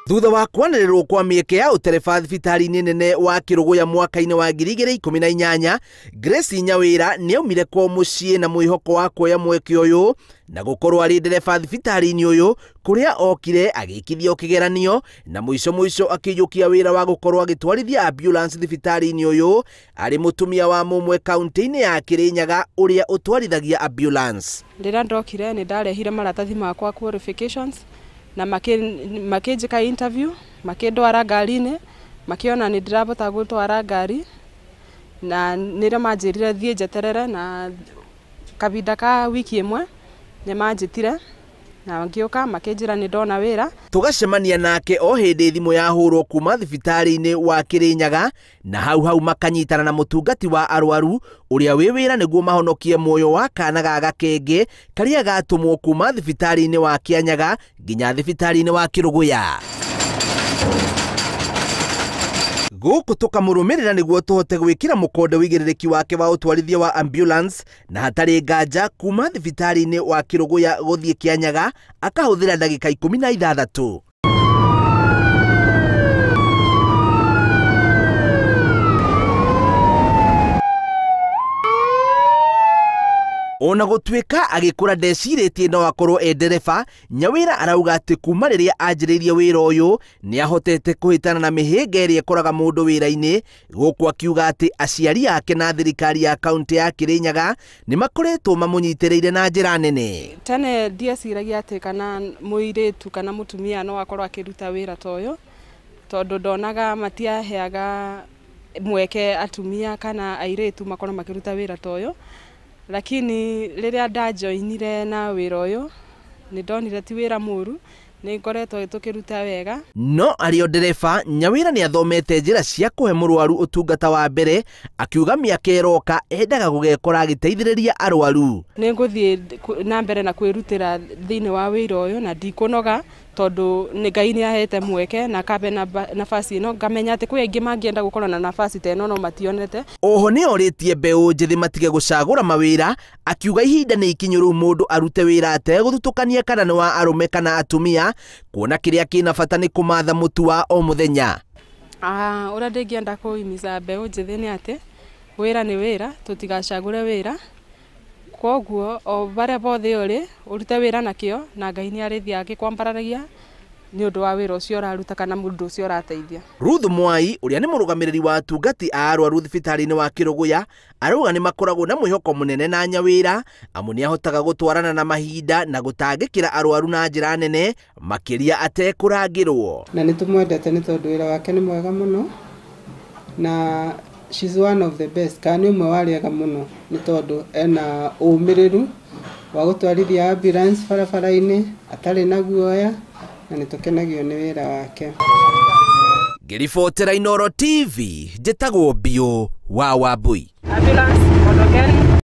Thutha wa kwanĩrĩrwo kwa mĩeke ya ũtereba thibitarĩ-inĩ nene wa Kĩrũgũya mwaka-inĩ wa 2018, Grace Nyawĩra nĩaumire kwao mũciĩ na mwĩhoko wa kuoya mweke ũyũ na gũkorwo arĩ ndereba thibitarĩ-inĩ ũyũ kũrĩa okire agĩkithio kĩgeranio na mũico mũico akĩiyũkia wĩra wa gũkorwo agĩtwarithia ambulance thibitarĩ-inĩ ũyũ arĩ mũtumia wa mũmwe kaunti-inĩ ya Kĩrĩnyaga ũrĩa ũtwarithagia ambulance. Rĩrĩa ndokire nĩ ndarehire maratathi makwa qualifications na makĩnjĩka interview, makĩndwara ngari-inĩ, makĩona nĩ ndĩrahota gũtwara ngari na nĩrĩo manjĩrire thiĩ njeterere na kahinda ka wiki ĩmwe nĩ manjĩtire na ngĩũka makĩnjĩra nĩ ndona wĩra. Tũgacemania nake o hĩndĩ thimũ yahũrwo kuma thibitarĩ-inĩ wa Kĩrĩnyaga na hau hau makanyitana na mũtungati wa arwaru ũrĩa wĩ wĩra nĩguo mahonokie muoyo wa kana ga gakenge karĩa gatũmwo kuma thibitarĩ-inĩ wa Kĩanyaga nginya thibitarĩ-inĩ wa Kĩrũgũya. Gũkũ tũkamũrũmĩrĩra nĩguo tũhote gwĩkĩra mũkonde wĩigĩrĩrĩki wake wa ũtwarithia wa ambulance na hatarĩ nganja kuma thibitarĩ-inĩ wa Kĩrũgũya gũthiĩ Kĩanyaga akahũthĩra ndagĩka 16. Ona gũtuĩka agĩkũra ndecirĩtie no akorwo e ndereba, Nyawĩra arauga atĩ kuma rĩrĩa anjĩrĩirie wĩra ũyũ nĩahotete kũhĩtana na mĩhĩnga ĩrĩa ĩkoraga mũndũ wĩra-inĩ, gũkũ akiuga atĩ aciari ake na thirikari ya kaunti ya Kĩrĩnyaga nĩmakoretwo mamũnyitĩrĩire na njĩra nene. Tene ndieciragia atĩ kana mũirĩtu kana mũtumia no akorwo akĩruta wĩra ta ũyũ tondũ ndonaga matiaheaga mweke atumia kana airĩtu makorwo makĩruta wĩra ta ũyũ. Lakini rĩrĩa ndajoinire na wĩra ũyũ nĩ ndonire ti wĩra mũru, nĩ ngoretwo tũkĩruta wega. No arĩ o ndereba, Nyawĩra nĩ athomete njĩra cia kũhe mũrwaru ũtungata wa mbere, akiuga mĩaka ĩroka endaga gũgekora agĩteithĩrĩria arwaru. Nĩ ngũthiĩ na mbere na kwĩrutĩra thĩinĩ wa wĩra ũyũ na ndikũnoga tondũ nĩ Ngai nĩ ahete mweke na kabe nafasi ĩno ngamenya atĩ kwĩ aingĩ mangĩenda gũkorwo na nafasi ta ĩno no mationete. Oho nĩ orĩtie mbeũ njĩthĩ matige gũcagũra mawĩra, akiuga ihinda nĩ ikinyu rĩu mũndũ arute wĩra ategũthutũkania kana nĩ wa arũme kana atumia, kuona kĩrĩa kĩna bata nĩ kũmatha mũtu wa o mũthenya. Ũrĩa ndingĩenda kũhimiza mbeũ njĩthĩ nĩ atĩ wĩra nĩ wĩra, tũtigacagũre wĩra. Koguo o barĩa bothe ũrĩ ũrute wĩra na kĩo na Ngai nĩ arĩthiaga agĩkwambararagia nĩ ũndũ wa wĩra ũcio ũraruta kana mũndũ ũcio ũrateithia. Ruth Mwai ũrĩa nĩ mũrũgamĩrĩri wa atungati a arwaru thibitarĩ-inĩ wa Kĩrũgũya arauga nĩ makoragwo na mwĩhoko mũnene na Nyawĩra amu nĩahotaga gũtwarana na mahinda na gũtangĩkĩra arwaru na njĩra nene makĩria atekũrangĩrwo. Na nĩ tũmwendete nĩ tondũ wĩra wake nĩ mwega mũno na she's one of the best, kana nĩ ũmwe wa arĩa mũno nĩ tondũ ena ũmĩrĩru wa gũtwarithia ambulance barabara-inĩ atarĩ na guoya na nĩ tũkenagio nĩ wĩra wake. Ngĩribotera Inooro TV, njĩtagwo Biũ wa Wambui.